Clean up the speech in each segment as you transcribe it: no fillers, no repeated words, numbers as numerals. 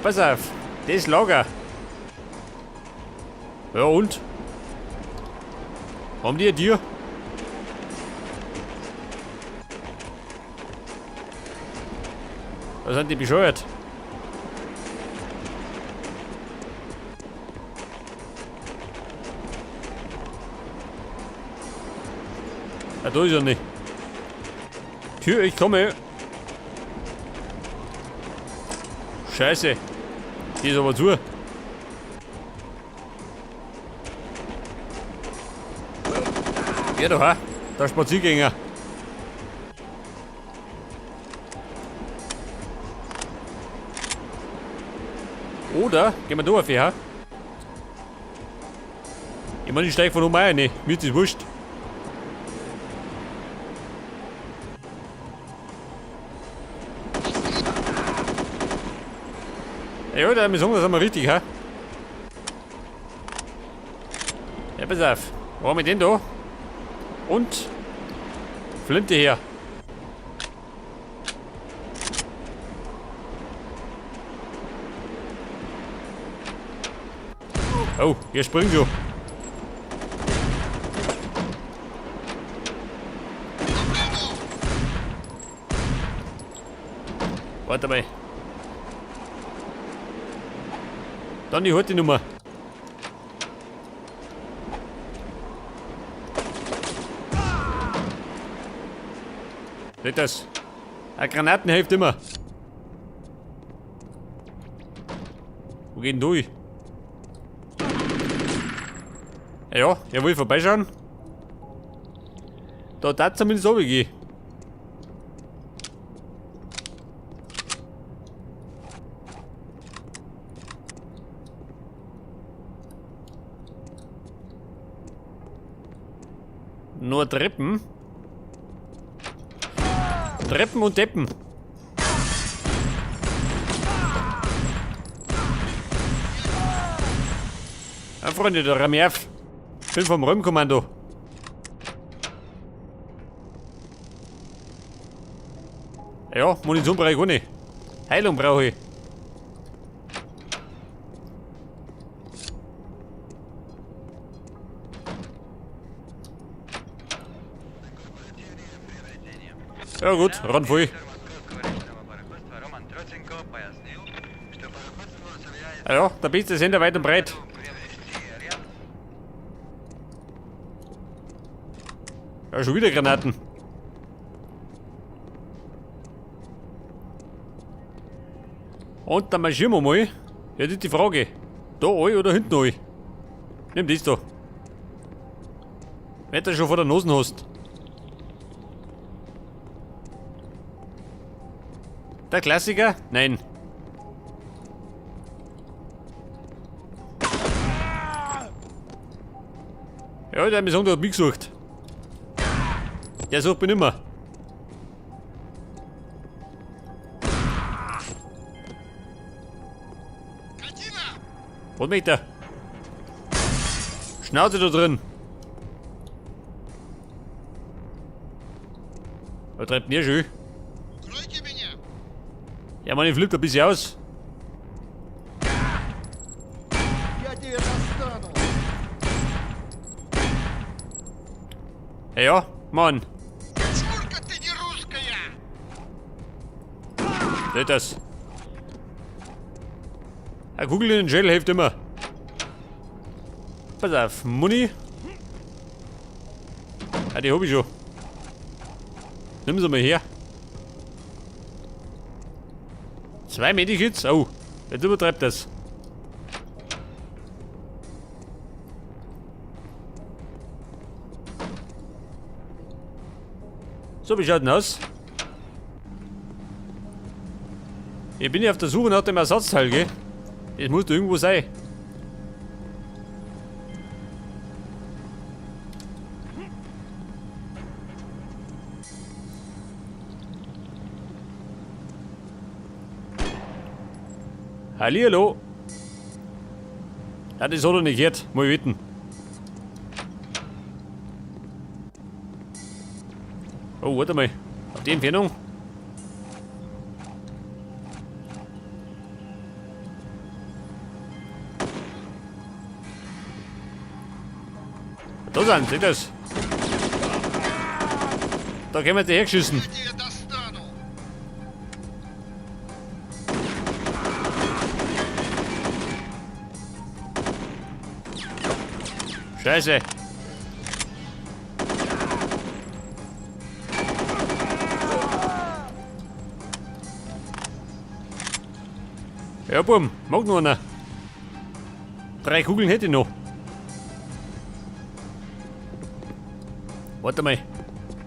Pass auf. Das Lager. Ja und? Haben die ein Tier? Da sind die bescheuert. Ah, da ist er nicht. Tür, ich komme. Scheiße. Die ist aber zu. Ja, da, der Spaziergänger. Oder gehen wir da auf, ja? Ich meine, ich steige von oben rein, mir ist das wurscht. Ja, da wir sagen, das haben wir richtig, ha? Ja, pass auf. Wo haben wir den da? Und Flinte her. Oh, hier springt schon. Warte mal. Dann die die Nummer. Seht das? Eine Granaten hilft immer. Wo geht denn durch? Ja, er will vorbeischauen. Da darf zumindest runtergehen. Nur Treppen. Treppen und Deppen. Ja, Freunde, da ramm ich auf. Ich bin vom Räumkommando. Ja, Munition brauche ich auch nicht. Heilung brauche ich. Ja gut, ran voll. Ja, der beste Sender weit und breit. Ja, schon wieder Granaten. Und dann marschieren wir mal. Ja, das ist die Frage. Da rein oder hinten rein? Nimm das da. Wenn du schon vor der Nase hast. Der Klassiker? Nein. Ja, der hat mich der hat mich gesucht. Der sucht mich nimmer. Was möchte er? Schnauze da drin. Was treibt denn der schon? Ja, Mann, ich flippt ein bisschen aus. Ja, ja, Mann. Seht das. Eine Kugel in den Schädel hilft immer. Pass auf, Muni. Ja, die hab ich schon. Nimm sie mal her. 2 Medikits? Oh, jetzt übertreibt das. So, wie schaut denn aus? Ich bin ja auf der Suche nach dem Ersatzteil, gell? Das muss da irgendwo sein. Hallihallo. Ja, das hat er nicht gehört. Mal wetten. Oh, warte mal. Auf die Entfernung. Da sind, seht das? Da können wir die hergeschissen. Scheiße. Ja, Bum, mag noch einer. 3 Kugeln hätte ich noch. Warte mal.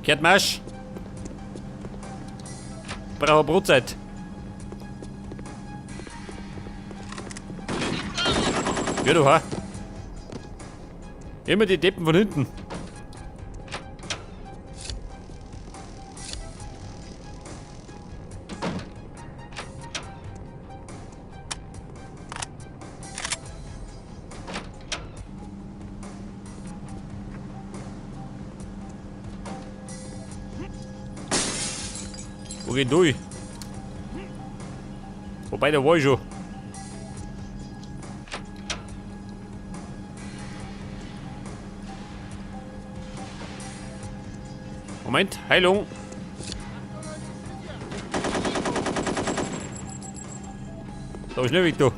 Kehrt Marsch. Brauche Brotzeit. Ja, du, ha. Immer die Deppen von hinten. Wo geht durch? Wobei, da war ich schon. Moment, Heilung. Da ist nicht weg, du.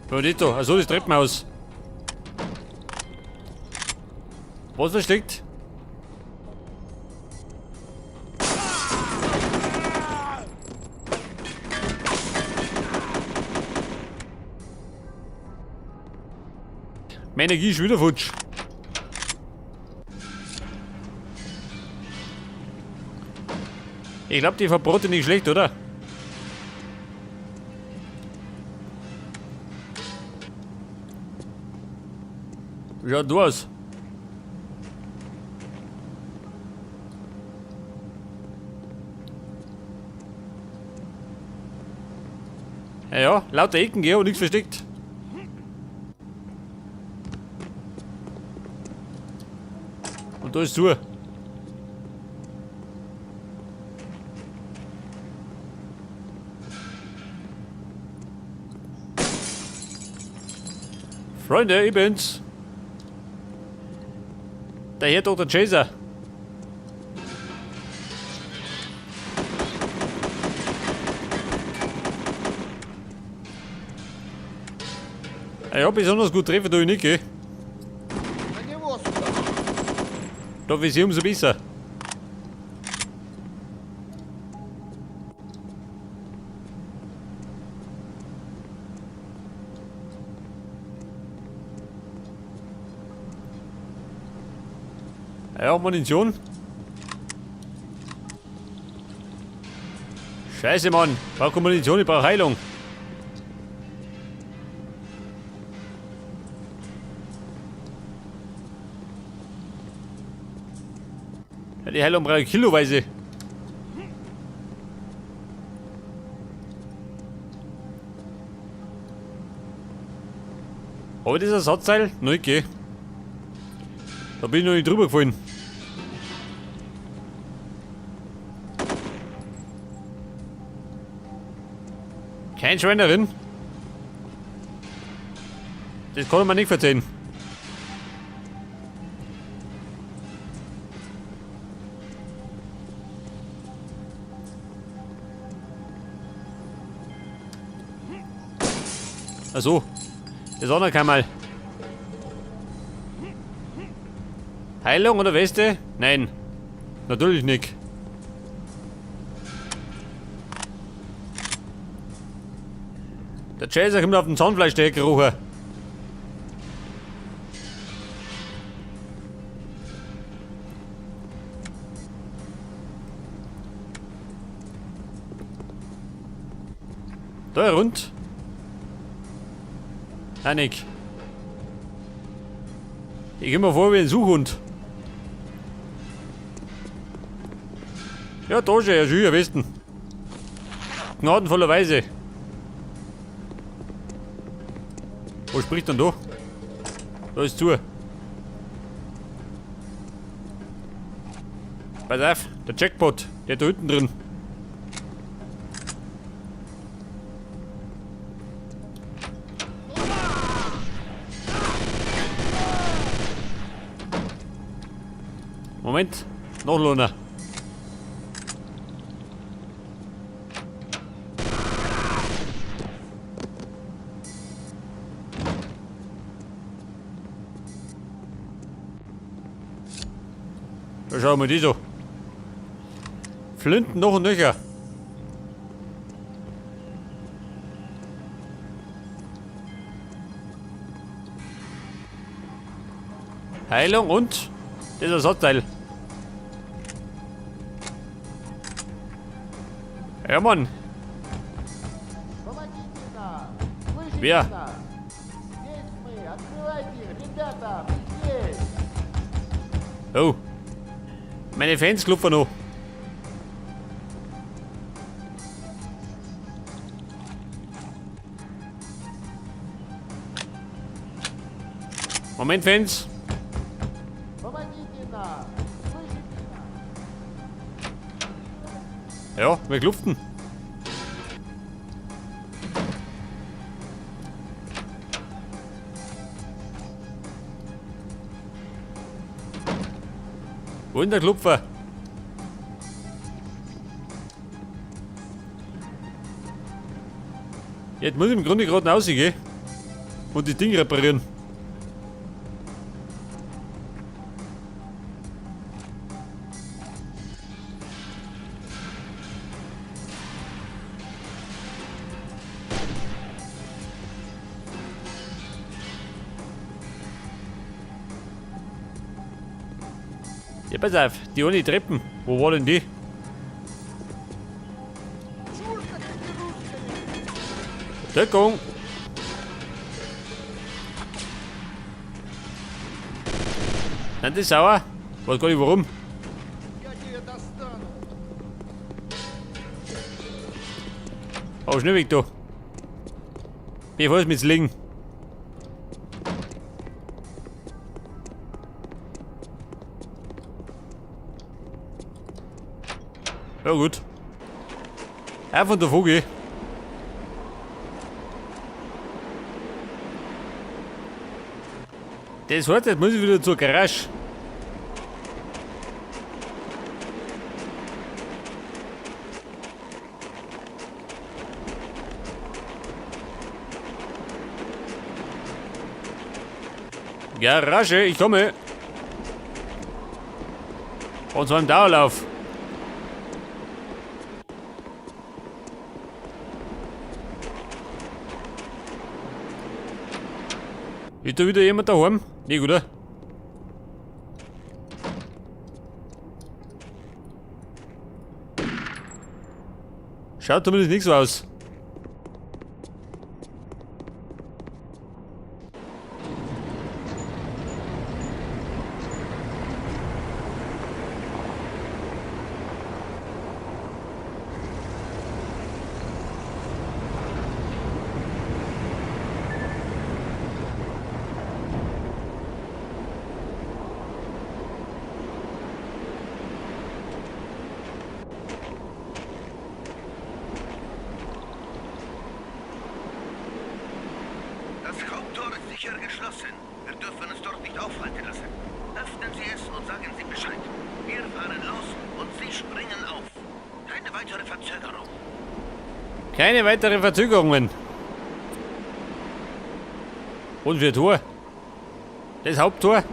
Was ist da? Achso, das Treppenhaus. Was versteckt? Meine Energie ist wieder futsch. Ich glaub, die Verbrote nicht schlecht, oder? Wie schaut du aus? Ja, ja, lauter Ecken, gell, und nichts versteckt. Und da ist zu. Freunde, ich bin's. Der Herr Doktor Chaser. Ja, besonders gut treffen tue ich nicht, gell? Da ist ich umso besser. Ja, Munition. Scheiße, Mann. Brauch keine Munition, ich brauch Heilung. Ja, die Heilung brauche ich kiloweise. Hab ich das Ersatzteil? Nein, gell. Da bin ich noch nicht drüber gefallen. Kein Schwein darin. Das kann man nicht verzeihen. Ach so. Das auch noch keinmal. Heilung oder Weste? Nein. Natürlich nicht. Der Chaser kommt auf den Zahnfleisch dahergerochen. Da rund. Einig. Ich geh mir vor wie ein Suchhund. Ja, da schon, ja, schön, am besten. Gnadenvollerweise. Wo spricht denn da? Da ist zu. Pass auf, der Jackpot, der da hinten drin. Moment. Nachladen. Da schauen wir die so. Flinten noch und nöcher. Heilung und das Ersatzteil. Ja, Mann. Помогите нам! Слышите Wer? нас? Здесь мы! Открывайте их! Ребята, мы здесь! Oh. Meine Fans klopfen noch. Moment, Fans. Помогите нам! Слышите нас? Ja, wer klopft denn? Wo ist denn der Klopfer? Jetzt muss ich im Grunde gerade rausgehen und die Dinge reparieren. Ja, pass auf, die ohne Treppen. Wo war denn die? Deckung! Sind die sauer? Weiß gar nicht warum. Aber schnell weg da. Bevor es mit liegen. Ja gut. Einfach der Vogel. Das heißt, jetzt muss ich wieder zur Garage. Garage, ich komme. Und zwar im Dauerlauf. Ist da wieder jemand daheim? Nee, oder? Schaut zumindest nicht so aus. Das Haupttor ist sicher geschlossen. Wir dürfen uns dort nicht aufhalten lassen. Öffnen Sie es und sagen Sie Bescheid. Wir fahren los und Sie springen auf. Keine weitere Verzögerung. Keine weiteren Verzögerungen. Und für Tor? Das Haupttor?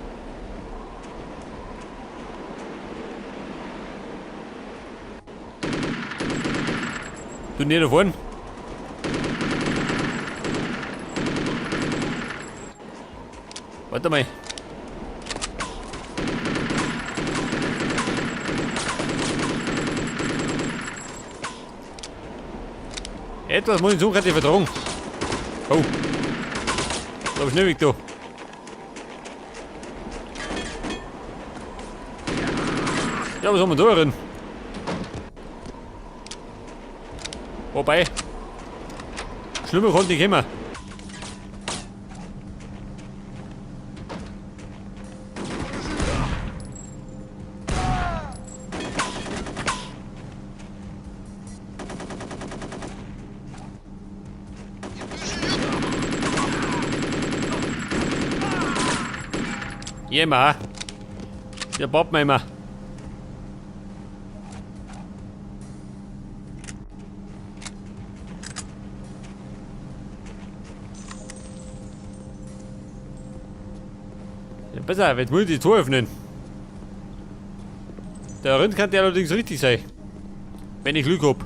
Du nicht da vorne? Warte mal. Etwas muss ich suchen, die vertragen. Oh. Da schnell weg da. Ja, was haben wir da drin? Wobei. Schlimmer konnte nicht kommen. Jema. Der baut mir immer. Pass auf, jetzt muss ich die Tor öffnen. Der Rind kann der allerdings richtig sein. Wenn ich Glück hab.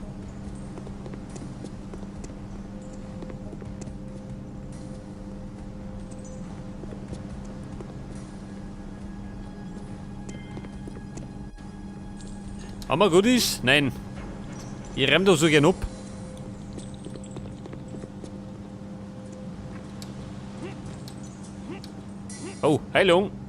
Haben wir Goodies? Nein. Ich räum da so gern ab. Oh, Heilung.